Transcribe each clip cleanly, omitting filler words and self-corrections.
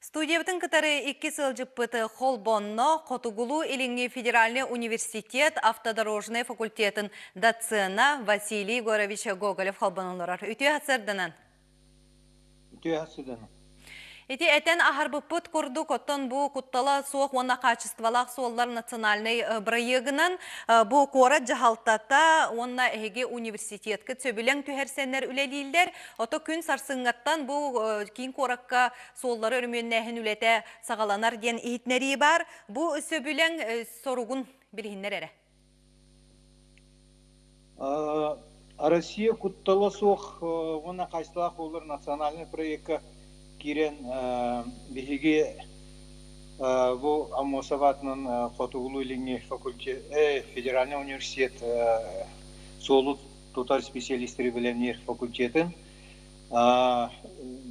Студиябытын кытары икки сылдьыппыт Холбонно Хотугулуу-Илиҥҥи федеральный университет автодорожнай факультетын доцена Василий Егорович Гоголев холбонон олорор. Үтүө сарсыарданан! Үтүө сарсыарданан! Ити этэн аһарбыппыт курдук, оттон бу куттала суох уонна хаачыстыбалаах суоллар национальнай бырайыагынан бу куорат дьаһалтата уонна эһиги университеткыт сөбүлэҥ түһэрсэннэр үлэлииллэр. Ото күн сарсыҥҥаттан бу киин куоракка суоллары өрөмүөннээһин үлэтэ саҕаланар диэн иһитиннэрии баар. Бу сөбүлэҥ соругун билиһиннэр эрэ. Россия куттала суох уонна хаачыстыбалаах буолар национальный проекка киирэн биһиги бу Аммосов аатынан Хотугулуу-Илиҥҥи факультет федеральный университет суолу тутар специалистары бэлэмниир факультетын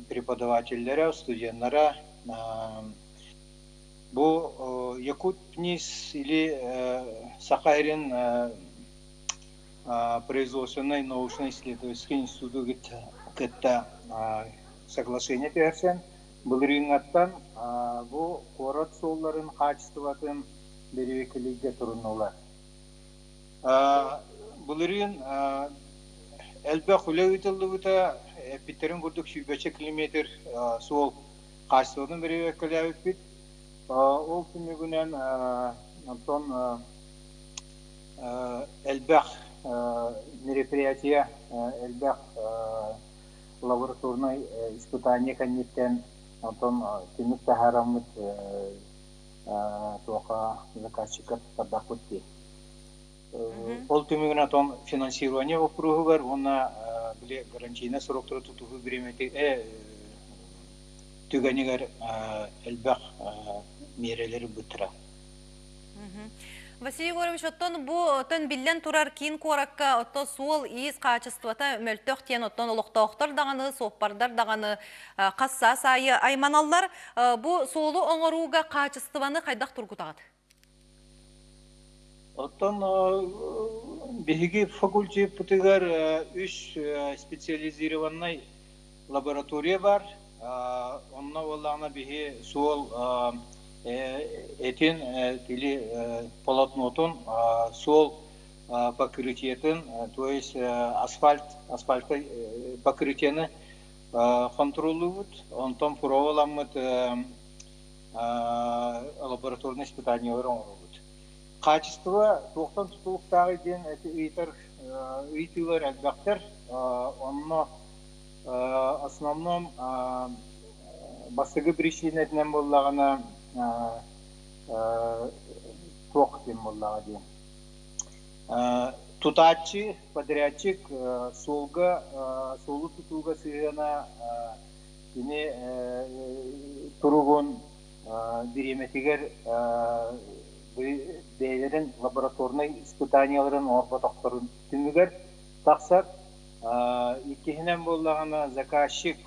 преподавателлэрэ, студеннара бу Якутниз или Саха сирин производственнай научно-исследовательский институту кытта соглашение түһэрсэн, былырыыҥҥаттан бу куорат суолларын хаачыстыбатын бэрэбиэркэлииргэ турунулар. Былырыын элбэх үлэ ыытыллыбыта, эппиттэрин курдук сүүрбэччэ километр суол хаачыстыбатын бэрэбиэркэлээбиппит. Ол түмүгүнэн онтон элбэх мероприятие, элбэх лабораторнай испытание кэнниттэн онтон түмүк таһаараммыт туоха заказчикка туттардахпыт дии. Ол түмүгүнэн отон финансирование боппуруоһугар уонна били гарантийнай сроктары тутуһуу бириэмэтэ түгэнигэр элбэх миэрэлэри ылбыттара. Василий Егорович, оттон бу оттон биллэн турар киин куоракка отто суол-иис хаачыстыбата мөлтөх диэн оттон олохтоохтор даҕаны, суоппардар даҕаны хас саас аайы айманаллар. Бу суолу оҥорууга хаачыстыбаны хайдах тургутаҕыт? Оттон биһиги факультеппытыгар үс специализированнай лаборатория баар. Онно буоллаҕына биһи суол этин или полотнотун, суол покрытиетын, то есть асфальт, асфальт покрытиены хонтуруоллуубут. Онтон пробаламмыт лабораторнай испытаниелары оҥоробут. Хаачыстыба туохтан тутулуктааҕый диэн ыйытар ыйытыылар элбэхтэр. Онно основном бастакы причинэтинэн буоллаҕына туох диэн буоллаҕа диэн. Тутааччы, подрядчик суолга суолу тутууга сыһыана кини туругун бириэмэтигэр бэйэлэрин лабораторнай испытаниеларын оҥорботохторун түмүгэр тахсар. Иккиһинэн буоллаҕына, заказчик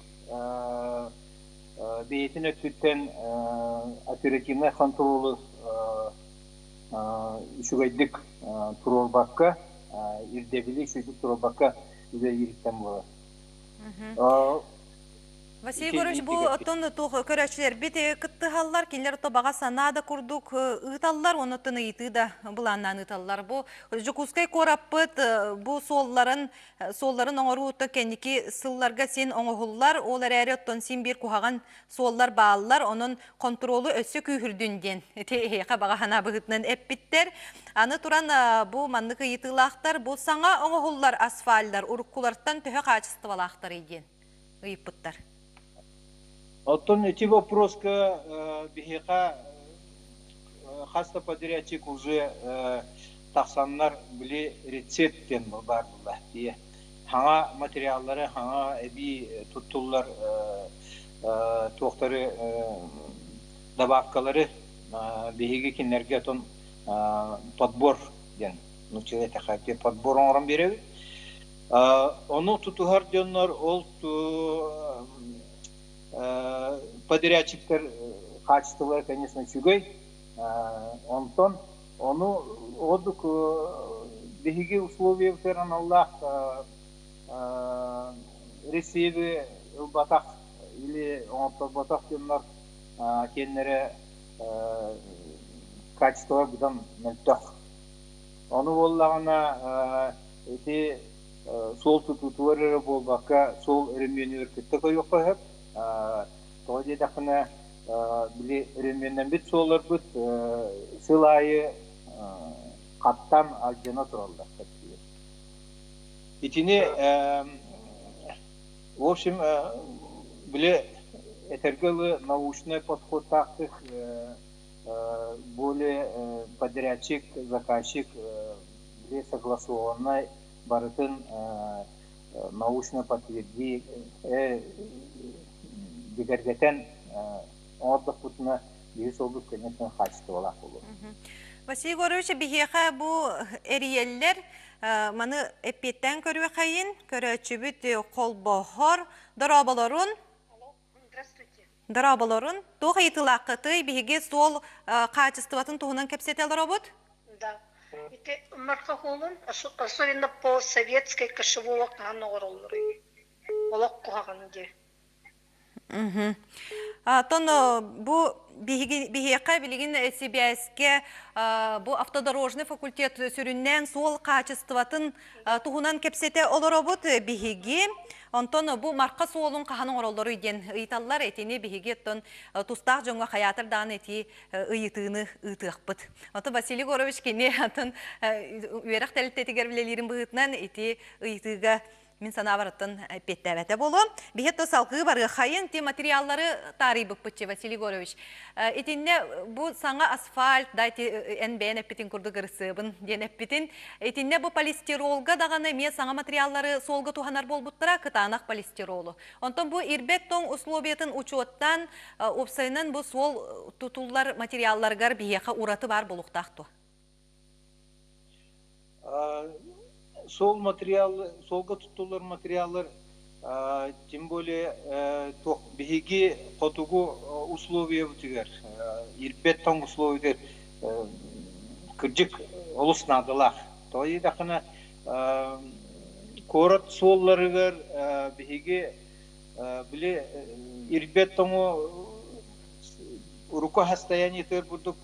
бэйэтин өттүттэн оперативнай хонтуруолу үчүгэйдик туруорбакка, ирдэбили үчүгэйдик туруорбакка үлэлиириттэн буолар. Василий Егорович, бу оттон туох көрөөччүлэрбит кыттыһаллар, кинилэр ото баҕа санаа да курдук ыыталлар, оннуттан ыйытыы да былааннаан ыыталлар. Бу Дьокуускай куораппыт бу суолларын суолларын оҥоруута кэнники сылларга син оҥоһуллар, ол эрээри оттон син биир куһаҕан суоллар бааллар, онон хонтуруолу өссө күүһүрдүн диэн ити эһиэхэ баҕа санаа быһыытынан эппиттэр. Аны туран бу маннык ыйытыылаахтар, бу саҥа оҥоһуллар асфальдар уруккулартан төһө хаачыстыбалаахтарый диэн ыйыппыттар. Оттон ити вопроска биһиэхэ хас да подрядчик уже тахсаннар били рецепт диэн баар буолла дии. Хаҥа материаллары, хаҥа эбии туттуллар туохтары добавкалары биһиги кинилэргэ отон подбор диэн нууччалыы эттэххэ подбор оҥорон биэрэбит. Ону тутуһар дьоннор ол подрядчиктар хаачыстыбалара, конечно, үчүгэй. Онтон ону ордук биһиги условиябытыгар аналлаах ресиви ылбатах или оҥорторботох дьоннор Киэннэрэ качество быдан мөлтөх. Ону буоллаҕына ити суол тутуутугар эрэ буолбакка, суол өрөмүөнүгэр кытта көрүөххэ сөп. Тоҕо диэтэххинэ, били өрөмүөннэммит суолларбыт сыл аайы хаттан алдьана тураллар. Итини в общем, били этэргэ дылы научнай подходтаахтык более подрядчик, заказчик били согласованнай барытын научно подтверди бигэргэтэн оҥордохпутуна биһи суолбут конечно хаачыстыбалаах буолуо. Василий Егорович, биһиэхэ бу эрийэллэр маны эппиэттээн көрүөхэйин, көрөөччүбүт холбоһор дорооболорун. Здравствуйте. Дорооболорун. Туох ыйытыылааххытый? Биһиги суол хаачыстыбатын туһунан кэпсэтэ олоробут. Да. Ити Мархахулун, особенно по советской кошевого хаһан оҥороллоруй? Олох куһаҕан дии. Оттон бу биһиэхэ билигин сибээскэ бу автодорожный факультет сүрүннээн суол хаачыстыбатын туһунан кэпсэтэ олоробут биһиги. Онтон бу Марха суолун хаһан оҥороллоруй диэн ыйыталлар. Итини биһиги оттон тустаах дьоҥҥо хайаатар даҕаны ити ыйытыыны ыытыахпыт. Оттон Василий Егорович кини атын үөрэх тэрилтэтигэр үлэлиирин быһыытынан ити ыйытыыга Мин санаабарыттан эппиэттээбэтэ буолуо. Биһи то салгыы барыахайын ти материаллары таарыйбыппытчы Василий Егорович. Итиннэ бу саҥа асфальт да ити эн бэйэн эппитин курдук ырысыабын диэн эппитин. Итиннэ бу полистиролга даҕаны эмиэ саҥа материаллары суолга туһанар буолбуттара кытаанах полистиролу. Онтон бу ирбэт тоҥ условиятын учуоттаан уопсайынан бу суол тутуллар материалларыгар биһиэхэ ураты баар буолуохтаах дуо? Суол материал, суолга туттуллар материаллар, тем более туох биһиги хотугу условиябытыгар, ирбэт тоҥ условиятыгар кырдьык олус наадалаах. Тоҕо диэтэххинэ, куорат суолларыгар биһиги били ирбэт тоҥу урукку состояниетыгар курдук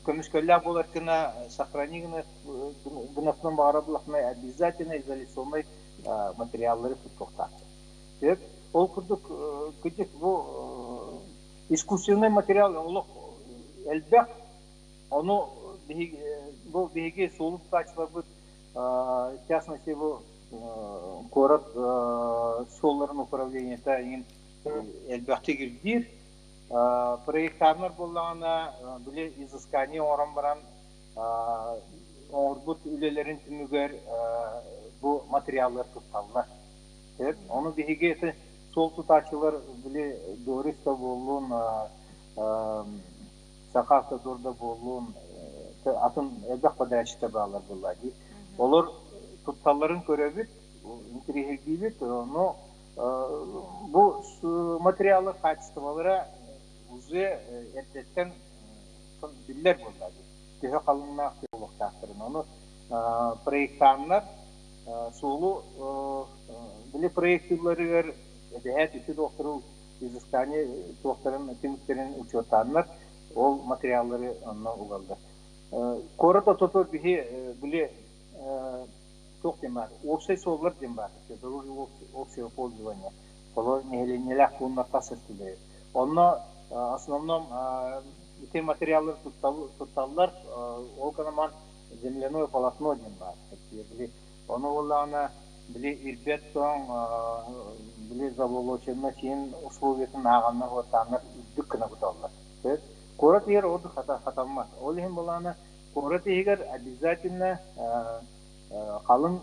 көмүскэллээх буолар гына сохрани гыныахпын баҕарабылахпына обязательно изоляционнай материаллары туттуохтаахпын. Ол курдук кырдьык бу искусственный материал олох элбэх ону бу биһиги суолу тутааччыларбыт в частности бу куорат суолларын управлениета иҥин элбэхтик ирдиир. Проектаннар буоллаҕына, били изыскание оҥорон баран, оҥорбут үлэлэрин түмүгэр бу материаллар тутталлар. Ону биһиги ити суол тутааччылар били Дорис да буоллун, Саха Автодор да буоллун, атын элбэх подрядчиктар бааллар буолла дии. Олор тутталларын көрөбүт, интириэһиргиибит, но Бу материаллар хаачыстыбалара уже эрдэттэн биллэр буолла. Төһө халыҥнаах буолуохтаахтарын. Ону проектаннар суолу били проектыылларыгар эбэһээт ити туохтару изыскание туохтарын түмүктэрин учуоттааннар ол материаллары онно угаллар. Куорат ортотугар биһи били туох диэн баар, уопсай суоллар диэн баар, дороги общего пользования, холор нэһилиэнньэлээх пууннар тас өттүлэрэ. Онно основном ити материаллар тутталлар, ол гынан земляное полотно диэн баар. Били ону буоллаҕына били ирбэт тоҥ били заболоченность сиин условиятын ааҕаннар уоттааннар үрдүк гына куталлар. Куорат иһэр ордук хатаммат. Ол иһин буоллаҕына куорат иһигэр обязательно халыҥ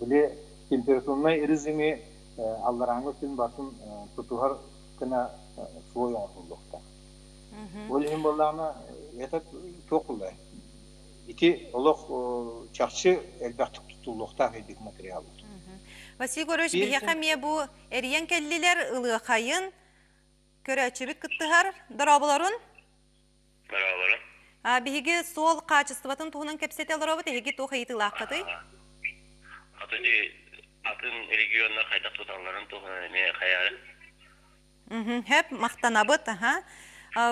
били температурнай режими алларааҥҥы күн батын тутуһар гына суой оҥоһуллуохтаах. Ол иһин буоллаҕына это туох буоллай? Ити олох чахчы элбэхтик тутуллуохтаах эбит материалбыт. Василий Егорович, биһиэхэ эмиэ бу эрийэн кэллилэр ылыахайын көрөөччүбүт кыттыһар. Дорооболорун. Дорооболорун. Биһиги суол хаачыстыбатын туһунан кэпсэтэ олоробут. Эһиги туох ыйытыылааххытый? Атын атын регионнар хайдах туталларын туһунан эмиэ хайаары. Хөп, махтанабыт. Аха.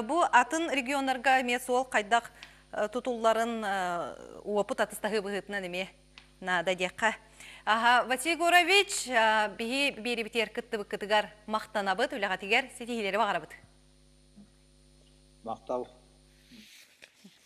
Бу атын регионнарга эмиэ суол хайдах тутулларын уопут атыстаһыы быһыытынан эмиэ наада диэххэ. Аха, Василий Егорович, биһи биэрибитигэр кыттыбыккытыгар махтанабыт, үлэҕитигэр ситиһиилэри баҕарабыт. Махтал.